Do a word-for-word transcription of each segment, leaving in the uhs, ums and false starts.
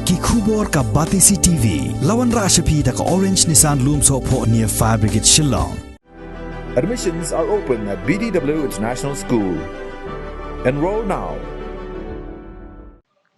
Ki khubor ka Batesi T V. La wanrah sha phi da ka Orange Nissan Lumsohphoh near Fire Brigade Shillong. Admissions are open at B D W International School. Enroll now.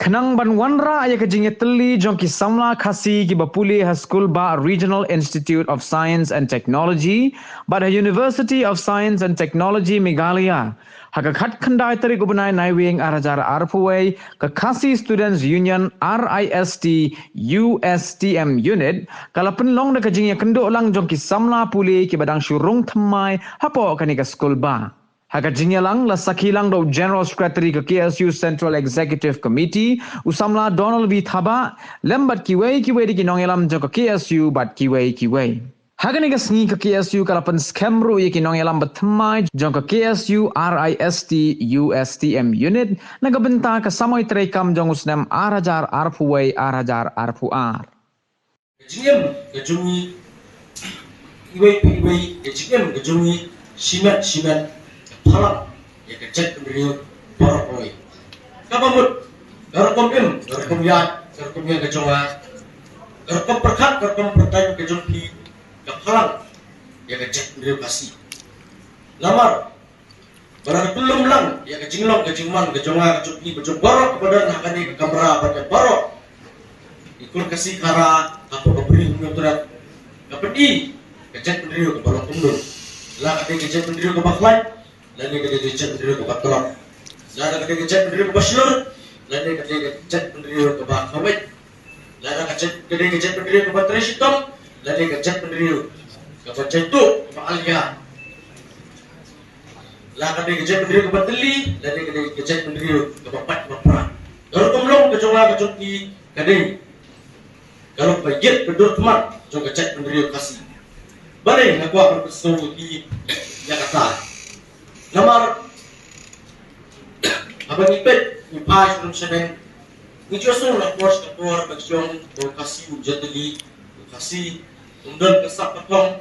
Khnang ban wanrah ïa ka jingïatylli jong ki samla Khasi kiba pule ha skul bah Regional Institute of Science and Technology bad ha University of Science and Technology Meghalaya, ha ka khatkhyndai tarik u bnai Naiwieng ar hajar arphew wei, ka Khasi Students Union R I S T U S T M Unit ka la pynlong da ka jingïakynduh lang jong ki samla pule kiba dang shu rung thymmai hapoh kane ka skul bah. Ha ka jingïalang la sakhi lang da u General Secretary ka K S U Central Executive Committee, u samla Donald V Thabah, lem bad kiwei kiwei de ki nongïalam jong ka K S U bad kiwei kiwei. Ha kane ka sngi ka K S U ka la pynskhem ruh ïa ki nongïalam bathymmai jong ka K S U R I S T U S T M Unit na ka bynta ka samoi treikam jong u snem ar hajar arphew wei ar hajar arphew ar. Ka jingim ka jong ngi iwei pa iwei, ka jingim ka jong ngi shimet shimet ka phalang ïa ka jaitbynriew baroh kawei. Kaba mut ka rukom im, ka rukom ïaid, ka rukom ïeng ka jong nga, ka rukom pyrkhat, ka rukom pyrthei ka jong phi ka phalang ïa ka jaitbynriew Khasi. Namar ba la pynlong lang ïa ka jinglong ka jingman ka jong nga ka jong phi ka jong baroh kaba don ha kane ka kamra bad ïa baroh ki kur Khasi Khara hapoh ka Bri Hynñiewtrep. Ka pyni ka jaitbynriew kaba long kumno, la ka dei ka jaitbynriew kaba khlaiñ, lane ka dei ka jaitbynriew kaba tlot, la ka dei ka jaitbynriew kaba shlur, lane ka dei ka jaitbynriew kaba kawei, la ka dei ka jaitbynriew kaba trei shitom, lane ka jaitbynriew kaba jaituh kaba alia. La ka dei ka jaitbynriew kaba tylli, la dei ka dei ka jaitbynriew kaba pait kaba pra. Ka rukom long ka jong nga ka jong phi ka dei ka long ba ïit ka dur khmat jong ka jaitbynriew Khasi. Balei nga kwah ban pynsngew ïa phi ïa kata? Namar haba ngi peit ngi phai sha nong sha neng, ngi ju sngew la por sha por ba jong u Khasi u jaitbynriew, u Khasi um don ka sap ka thong,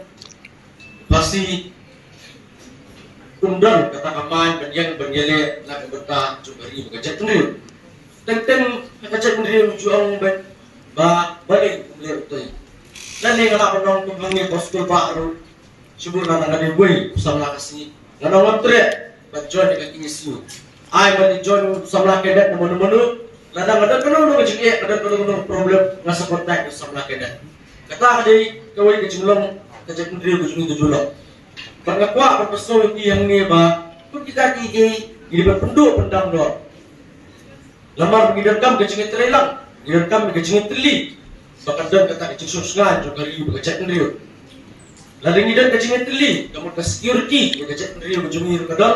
u Khasi um don kata ka main ban ïeng ban ïaleh na ka bynta jong ka ri bad ka jaitbynriew. Teng teng ha ka jaitbynriew ju ong ba balei um leh utei. Lane nga lah ban ong kum hangne ha skul bah ruh, shibun lada nga dei uwei u samla Khasi ngan ong ngan treh ban join ïa ka K S U. Ai ban join u samla cadet na mano mano, lada nga don kano kano ka jingeh, nga don kano kano ka problem, nga sa contact u samla cadet. Kata ka dei kawei ka jinglong ka jaitbynriew ka jong ngi ka ju long. Bad nga kwah ban pynsngew ïa phi hangne ba kum kita kiei kiei ngi dei ban pynduh pyndam noh. Namar ngi donkam ka jingïatreilang, ngi donkam ka jingïatylli ba kan don kata ka jingsngewsynei jong ka ri bad ka jaitbynriew. Lada ngi don ka jingïatylli, ka mut ka security ïa ka jaitbynriew ka jong ngi ruh ka don,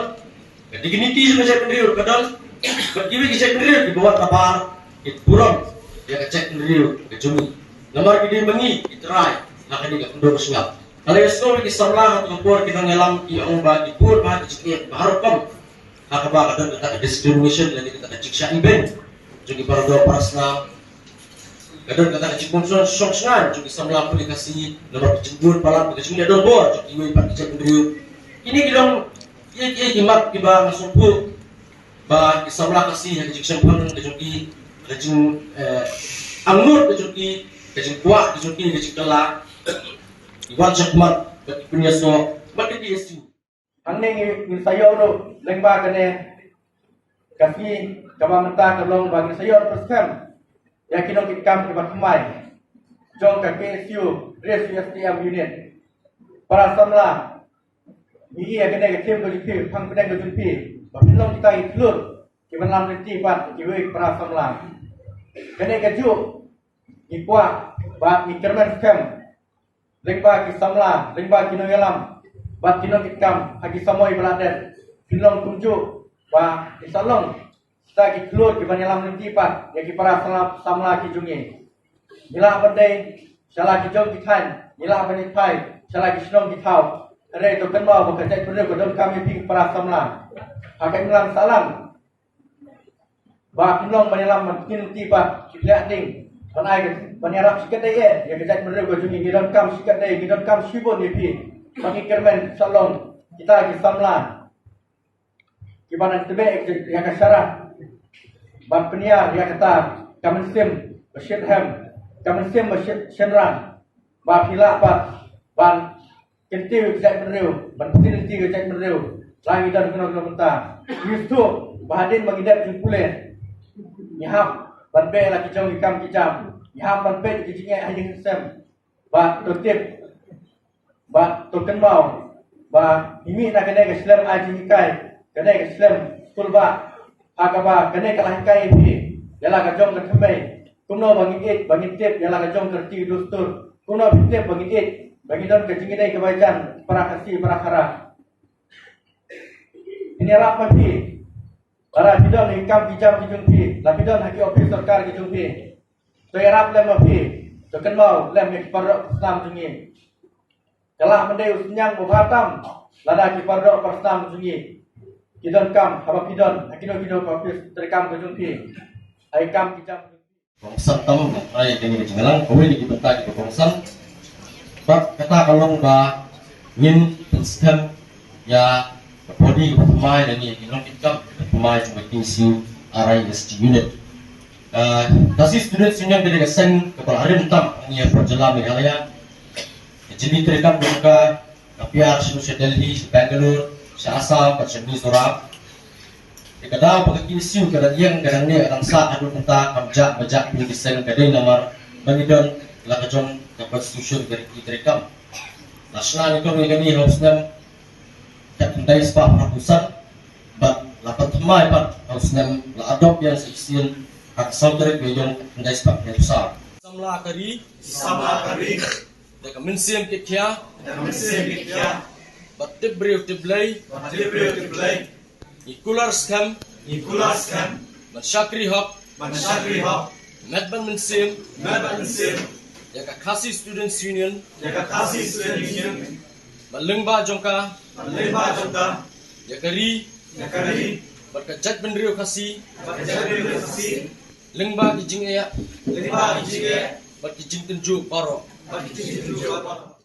ka dignity jong ka jaitbynriew ruh ka don. Bad kiwei ki jaitbynriew kiba wan nabar ki burom ïa ka jaitbynriew ka jong ngi. Namar ki dei ma ngi ki trai ha kane ka khyndew ka sngap. Nga la ïohsngew ïa ki samla ha kata ka por ki nongïalam ki ong ba ki bun bha ki jingeh ba ha rukom ha kaba ka don kata ka discrimination lane kata ka jingshah ibeiñ jong ki para doh para snam. Ka don kata ka jingpynshong shong shngain jong ki samla pule Khasi namar ka jingbun palat ka jingleh donbor jong kiwei pat ki jaitbynriew. Kine ki long kiei kiei ki mat kiba nga sngewthuh ba ki samla Khasi ha ka jingshemphang ka jong ki, ka jing eh, angnud ka jong ki, ka jingkwah ka jong ki, ka jingkylla, ki wan shakhmat bad ki pynïasoh bad ka K S U. Hangne ngi, ngin sa ïoh ruh lyngba kane ka sngi kaba mynta ka long ba ngin sa ïoh pyrshang ïa ki nongkitkam kiba thymmai jong ka K S U Ri S U S T M unit. Para samla, ngi ïa kane ka theme ka jong phi, theme pdeng ka jong phi, ba phin long kita ki khlur kiban lam lynti pat kiwei para samla. Kane kajuh ngi kwah ba ngi kyrmen skhem lyngba ki samla, lyngba ki nongïalam bad ki nongkitkam ha ki samoi ba la dep, phin long kumjuh ba ki sa long kita ki khlur kiban ïalam lynti pat ïa ki para samla, samla ki jong ngi. Ngi lah ban dei sha la ki jong ki thaiñ, ngi lah ban ïaphai sha la ki shnong ki thaw. Hynrei to kynmaw ba ka jaitbynriew ka donkam ïa phi ki para samla. Ha ka imlang sahlang ba phin long ban ïalam ban kynti pat, ki pynïadei ban ai ka, ban ïarap shikatdei eh ïa ka jaitbynriew ka jong ngi. Ngi donkam shikatdei, ngi donkam shibun ïa phi. Ba ngi kyrmen sa long kita ki samla kiba nang tbeh ïa ka sharak ban pynïar ïa kata ka mynsiem ba shit hem, ka mynsiem ba shit shynrang, ba phi lah pat ban kyntiew ïa ka jaitbynriew, ban pynlynti ïa ka jaitbynriew la ngi don kano kano ka bynta. Ngi sngewthuh ba hadien ba ngi dep jingpule, ngi hap ban beh la ki jong ki kam ki jam, ngi hap ban beh ki jingeh ha ïing ha sem. Ba to tip, ba to kynmaw ba ngi mih na kane ka shlem ai jinghikai, kane ka shlem skulbah, ha kaba kane ka la hikai ïa phi ïa la ka jong ka thymmei, kumno ba ngin ïeit, ba ngin tip ïa la ka jong ka riti ka dustur, kumno ba ngin tip, ba ngin ïeit, ba ngin don ka jingïadei kaba jan para Khasi para Khara. Phin ïarap ma phi, lada phi don ha ki kam ki jam ki jong phi, la phi don ha ki ophis sorkar ki jong phi, to ïarap lem ma phi, to kynmaw lem ïa ki paralok parsnam jong ngi. Ka lah ban dei u synñiang ba bha tam lada ki paralok parsnam jong ngi ki donkam haba phi don ha kino kino ki ophis treikam ka jong phi, ha ki kam ki jam. Kongsan tam, nga trai kane ka jingïalang, kawei na ki bynta kiba kongsan. Bad kata ka long ba ngin pynskhem ïa ka body kaba thymmai lane ki nongkitkam kiba thymmai jong ka K S U R I S T unit. Ah, Khasi Students Union ka dei ka seng kaba la rim tam hangne ha pdeng jylla Meghalaya. Ka jingïatrei kam jong ka ka piar sha, sha Delhi, sha Bangalore, sha Assam bad sha Mizoram. Ïa ka daw ba ka K S U ka dang ïeng, ka dang neh, ka dang sah haduh mynta kam jah ba jah phi ki seng, ka dei namar ba ngi don la ka jong ka constitution, ka riti treikam. La shna nyngkong ïa kane ha u snem khatkhyndai spah phra phew san bad la pynthymmai pat ha u snem, la adopt ïa ka shisien ha ka saw tarik Naiïong khatkhyndai spah phra phew saw. Samla ka ri, samla ka ri, da ka mynsiem kit khia, da ka mynsiem kit khia, bad tip briew tip Blei, bad tip briew tip Blei. Ngi kular skhem, ngi kular skhem, ban shakri hok, ban shakri hok, met bad mynsiem, met bad mynsiem, ïa ka Khasi Students Union, ïa ka Khasi Students Union, bad lyngba jong ka, bad lyngba jong ka, ïa ka ri, ïa ka ri, bad ka jaitbynriew Khasi, bad ka jaitbynriew Khasi, lyngba ki jingeh, lyngba ki jingeh, bad ki jingtynjuh baroh, bad ki jingtynjuh baroh.